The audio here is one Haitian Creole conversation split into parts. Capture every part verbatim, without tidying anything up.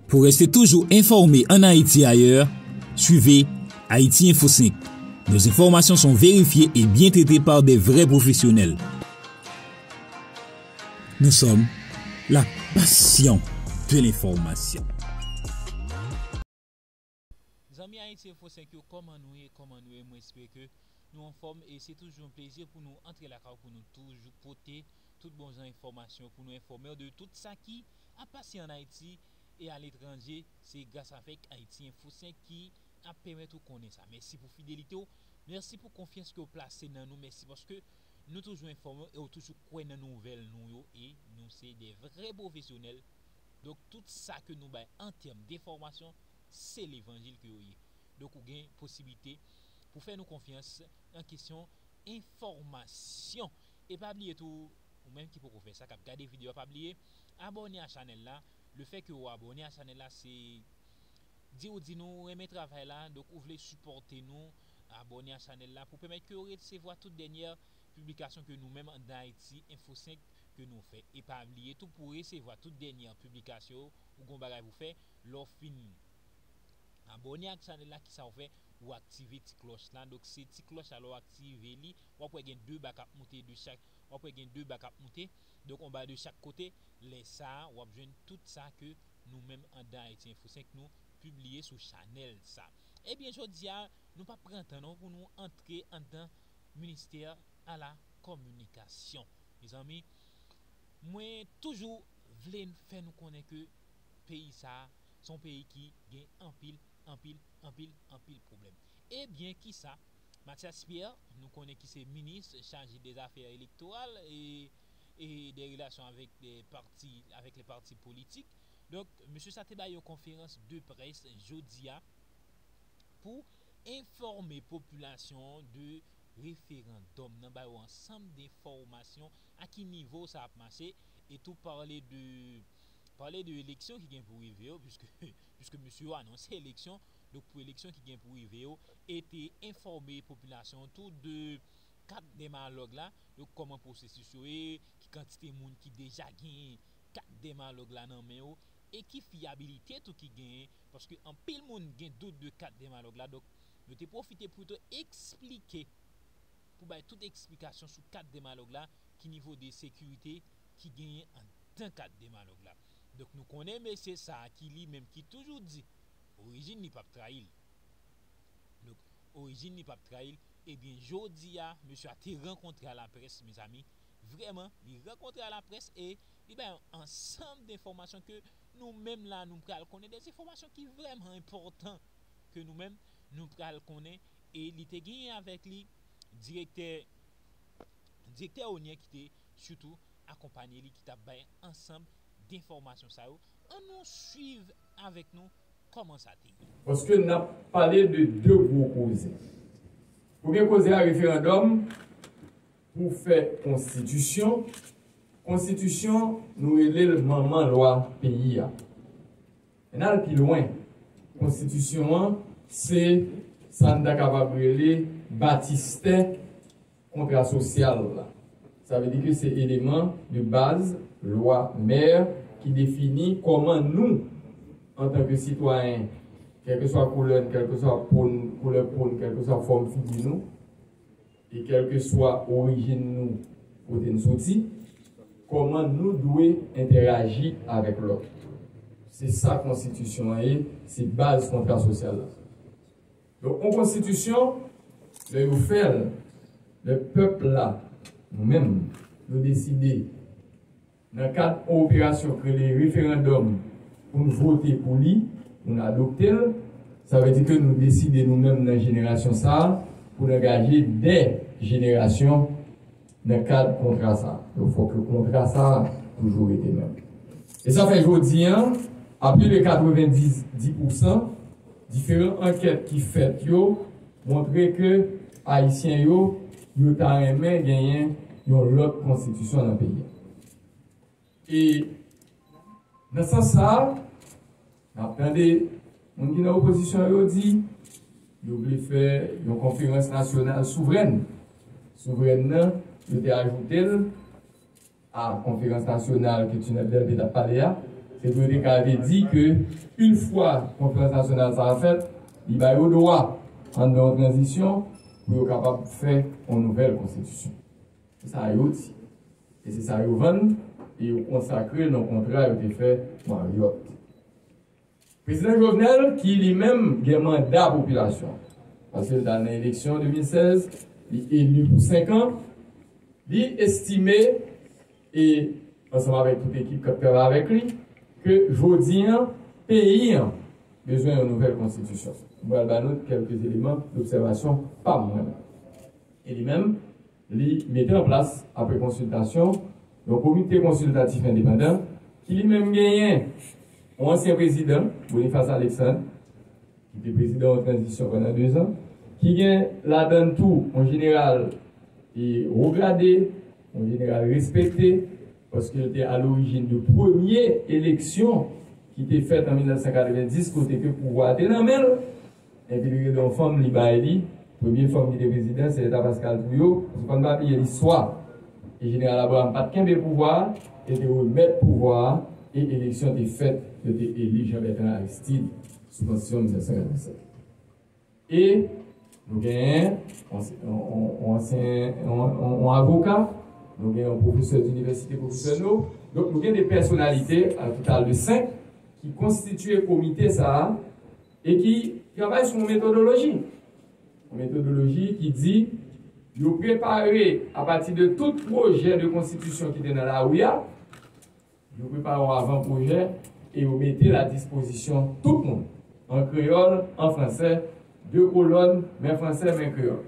Pour rester toujours informé en Haïti et ailleurs, suivez Haïti Info cinq. Nos informations sont vérifiées et bien traitées par des vrais professionnels. Nous sommes la passion de l'information. Zanmi Haïti Info cinq yo, kòman nou ye, kòman nou ye? Mwen espere ke nou anfòm e se toujou yon plezi pou nou antre lakay ou pou nou toujou pote tout bon jan enfòmasyon, pou nou enfòme w de tout sa ki ap pase an Ayiti e aletranje. Se gras avèk Haïti Info cinq ki ap pèmèt ou konnen sa. Mèsi pou fidelite w, mèsi pou konfyans ke w plase nan nou, mèsi paske nou toujou enfòme w e w toujou kwè nan nouvèl nou yo e nou se de vrè pwofesyonèl. Donk, tout sa ke nou bay an tèm de enfòmasyon, se levanjil ke yo ye. Donk, ou gen posiblite pou fè nou konfyans nan kesyon enfòmasyon. E pa bliye tou, ou menm ki poko fè sa, k ap gade videyo a, pa bliye abòne a chanèl la. Lefètke ou abòne a chanèl la, se di ou di nou renmen travay la, donk ou vle sipòte nou, abòne a chanèl la pou pèmèt ke ou resevwa tout dènyè piblikasyon ke nou menm anndan Ayiti Info cinq ke nou fè. E pa bliye tou pou resevwa tout dènyè piblikasyon, ou gon bagay pou fè, lè w fin abòne ak chanèl la, kisa w fè? Ou aktive ti klòch la. Donk, se ti klòch la, lè w aktive li, w ap wè gen de ba k ap moute de chak, w ap wè gen de ba k ap moute. Donk, anba de chak kote, lè sa a, w ap jwenn tout sa ke nou menm anndan Haïti Info cinq nou pibliye sou chanèl sa. Ebyen, jodi a, nou p ap pran tan non pou nou antre anndan ministè a la kominikasyon. Mezanmi, mwen toujou vle fè nou konnen ke peyi sa a, se yon peyi ki gen anpil, anpil, anpil, anpil pwoblèm. Ebyen, kisa? Mathias Pierre, nou konnen ki se minis chaje de zafè elektoral e, e de relasyon avèk de pati, avèk le pati politik. Donk, mesye sa te bay yon konferans de près jodi a pou enfòme popilasyon an de referandòm nan, ba yo ansanm denfòmasyon, a ki nivo sa ap mache, e tou pale de, pale de eleksyon ki gen pou rive yo, piske, piske mesye yo anonse eleksyon, donk pou eleksyon ki gen pou rive yo, e te enfòme popilasyon an tou de kat demalòg la, donk kòman pwosesis yo ye, ki kantite moun ki deja gen kat demalòg la nan men yo, e ki fyabilite tou ki genyen, paske anpil moun gen dout de kat demalòg la. Donk, nou te pwofite pou te eksplike, pou bay tout eksplikasyon sou kat demalòg la, ki nivo de sekirite ki genyen anndan kat demalòg la. Donk, nou konnen mesye sa a ki li menm ki toujou di orijin li p ap trayi l. Donk, orijin li p ap trayi l. Ebyen, jodi a, mesye a te rankontre a laprès, mezanmi. Vrèman, li rankontre a laprès e li bay yon ansanm denfòmasyon ke nou menm la, nou pral konnen, de enfòmasyon ki vrèman enpòtan ke nou menm, nou pral konnen. E li te genyen avèk li direktè, direktè ONIA ki te sitou akonpanye li, ki t ap bay ansanm denfòmasyon sa yo. Ann nou swiv avèk nou kòman sa te ye. Paske n ap pale de de gwo koze. Premye koze a, referandòm pou fè konstitisyon. Konstitisyon, nou rele l manman lwa peyi a. N al pi lwen. Konstitisyon an, se sa n ta kapab rele batistè kontra sosyal la. Sa vle di ke se eleman de baz, lwa mè, ki defini kòman nou, antanke sitwayen, kèlkeswa koulè n, kèlkeswa po n, koulè po n, kèlkeswa fòm figi nou, e kèlkeswa orijin nou, kote n soti, kòman nou dwe entèraji avèk lòt. Se sa konstitisyon an ye, se baz kontra sosyal la. Donk, yon konstitisyon, lè yo fè l, lè pèp la, nou menm, nou deside, nan kad yon operasyon k rele referandòm, pou n vote pou li, pou n adopte l, sa vle di ke nou deside nou menm nan jenerasyon sa a, pou n angaje de jenerasyon nan kad kontra sa a. Donk, fòk ke kontra sa a toujou rete menm. E sa fè jodi a, a plis de katrevenndis pousan, diferan ankèt ki fèt yo montre ke Ayisyen yo, yo ta renmen genyen yon lòt konstitisyon nan peyi a. E nan sans sa a, n ap tande moun ki nan opozisyon yo di, yo vle fè yon konferans nasyonal souvrèn. Souvrèn nan, yo te ajoute l a konferans nasyonal ke Tinèt Bèlbe t ap pale a, Yo te ka te di ke, yon fwa konferans nasyonal sa a fèt, li ba yo dwa, anndan yon tranzisyon, pou yo kapab fè yon nouvèl konstitisyon. Se sa yo di. E se sa yo vann, e yo konsakre l nan kontra yo te fè Marriott. Prezidan Jovenel, ki li menm gen manda popilasyon, paske l t al nan eleksyon de mil sèz, li eli pou senk an, li estime, e ansanm avèk tout ekip k ap travay avèk li, ke jodi an, peyi an bezwen yon nouvèl konstitisyon. Mwen pral ba nou kèlke eleman d obsèvasyon pa m mwen menm. E li menm, li mete an plas, apre konsiltasyon, yon komite konsiltatif endepandan, ki li menm genyen yon ansyen prezidan, Boniface Alexandre, ki te prezidan yon tranzisyon pandan dezan, ki gen ladan l tou yon jeneral e wo grade, yon jeneral respekte, paske l te alorijin de premye eleksyon ki te fèt an mil nèf san katrevenndis, kote ke pouvwa a te nan men l, epi li rele yon fanm, li bay li. Premye fanm ki te prezidan, se Rita Pascal Trouillot. Paske fò n pa bliye listwa. E jeneral Abraham pa t kenbe pouvwa a, e te remèt pouvwa a, e eleksyon te fèt, yo te eli Jean Bertrand Aristide sou konstitisyon mil nèf san katrevennsèt. E nou genyen yon ansyen, yon, yon, yon avoka, nou genyen yon pwofesè dinivèsite, pwofesè No. Donk, nou gen de pèsonalite, an total de senk, ki konstitiye komite sa a e ki travay sou yon metodoloji. Yon metodoloji ki di yo prepare, apati de tout pwojè de konstitisyon ki te nan lari a, yo prepare yon avan pwojè e yo mete l a dispozisyon tout moun, an kreyòl, an fransè, de kolòn, men fransè, men kreyòl.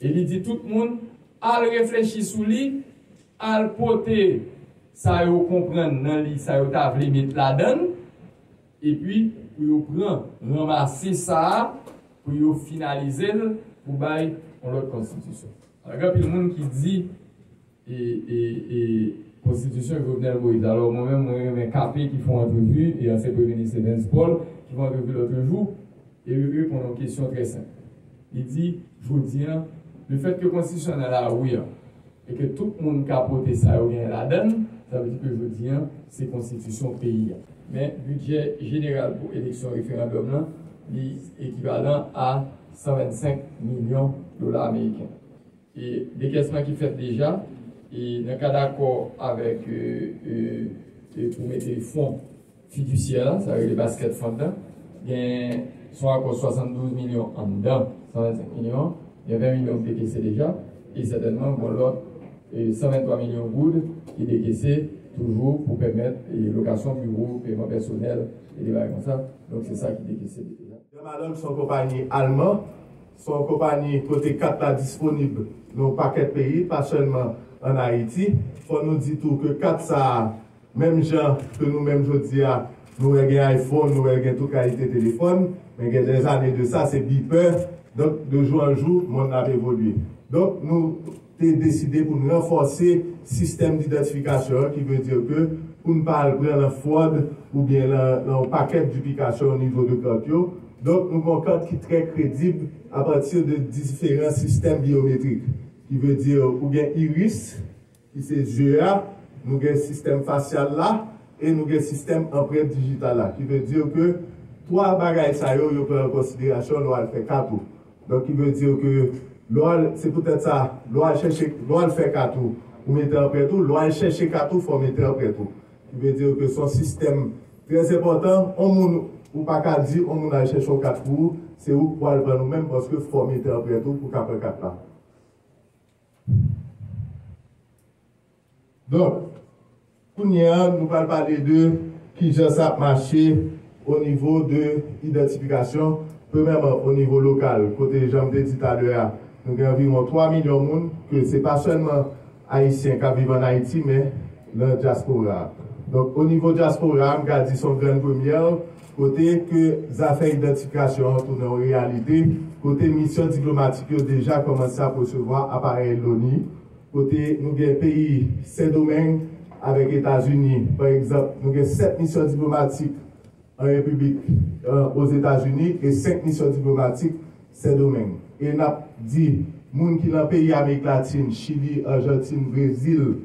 E li di tout moun, al reflechi sou li, al pote sa yo konprann nan li, sa yo ta vle met ladan l, epi pou yo pran, ranmase sa a, pou yo finalize l, pou bay yon lòt konstitisyon. Alò, gen anpil moun ki di, e, e, e, konstitisyon Jovenel Moïse. Alò, mwen menm, mwen renmen K P ki fè yon antrevi, e ansyen premye minis Evens Paul, ki fè yon antrevi lòt jou, e li reponn yon kesyon trè senp. Li di, jodi a, lefètke konstitisyon an nan lari a, e ke tout moun ka pote sa yo genyen ladan l, sa vle di ke jodi a, se konstitisyon peyi a. Men bidjè jeneral pou eleksyon referandòm lan, li ekivalan a san vennsenk milyon dola ameriken. E dekèsman ki fèt deja, e nan kad akò avèk, e, e, e pou mete fon fidisyè la, sa rele basket fund lan, gen son akò swasanndouz milyon anndan san vennsenk milyon, gen ven milyon ki dekese deja, e sètènman, gon lòt, e san venntwa milyon goud ki dekese toujou pou pèmèt, e, lokasyon biwo, peman pèsonèl, e de bagay konsa. Donk, se sa ki dekese deja. Dermalog se yon konpayi alman, se yon konpayi kote kat la disponib nan yon pakèt peyi, pa sèlman ann Ayiti. Fò nou di tou ke kat sa a, menm jan ke nou menm jodi a, nou wè gen iPhone, nou wè gen tout kalite telefòn, men gen dèzane de sa, se beeper. Donk, de jou an jou, monn nan ap evolye. Donk, nou te deside pou n ranfòse sistèm idantifikasyon an, ki vle di ke pou n pa al pran nan fwòd oubyen nan, nan yon pakèt diplikasyon o nivo de kat yo. Donk, nou gen yon kat ki trè kredib apati de diferan sistèm byometrik, ki vle di ou gen iris, ki se zye a, nou gen sistèm fasyal la, e nou gen sistèm anprent dijital la, ki vle di ke twa bagay sa yo, yo pran an konsiderasyon lè w al fè kat ou. Donk, ki vle di ke lè w al, se poutèt sa, lè w al chèche, lè w al fè kat ou, ou mete anprent ou, lè w al chèche kat ou, fò w mete anprent ou. Ki vle di ke se yon sistèm trè enpòtan. On moun, ou pa ka di on moun al chèche yon kat pou ou, se ou k pral pran ou menm, paske fò w mete anprent ou pou w ka pran kat la. Donk, kounye a, nou pral pale de kijan sa ap mache o nivo de idantifikasyon, premyèman, o nivo lokal, kote, jan m te di talè a, nou gen anviwon twa milyon moun, ke se pa sèlman Ayisyen k ap viv ann Ayiti, men nan dyaspora a. Donk, o nivo dyaspora a, m ka di se yon grenn premyè, kote ke zafè idantifikasyon an tounen yon reyalite, kote misyon diplomatik yo deja kòmanse ap resevwa aparèy loni, kote nou gen peyi Sendomeng avèk Etazini, pa egzanp, nou gen sèt misyon diplomatik an repiblik, an, Ozetazini e senk misyon diplomatik Sendomeng. E n ap di moun ki nan peyi Amerik Latin, Chili, Ajantin, Brezil,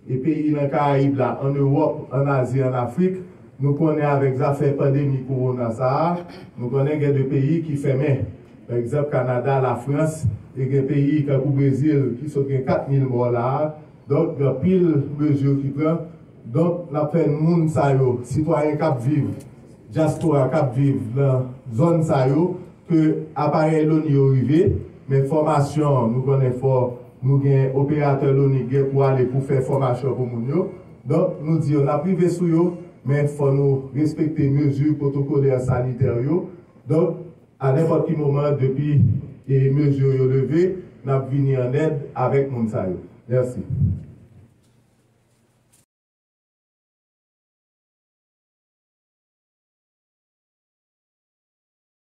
e peyi nan Karayib la, ann Ewòp, ann Azi, ann Afrik, Nou konnen avèk zafè pandemi kowona sa a, nou konnen gen de peyi ki fèmen. Pa egzanp, Kanada, Lafrans, e gen peyi tankou Brezil ki sot gen kat mil mò la a. Donk, gen anpil mezi ki pran. Donk, n ap fè moun sa yo, sitwayen k ap viv, dyaspora k ap viv nan zòn sa yo, ke aparèy Loni yo rive, men fòmasyon, nou konnen fò nou gen operatè Loni gen pou ale pou fè fòmasyon pou moun yo. Donk, nou di yo, n ap rive sou yo, men fò nou respekte mezi pwotokolè sanitè yo. Donk, a nenpòt ki moman, depi e mezi yo leve, n ap vini an èd avèk moun sa yo. Mèsi.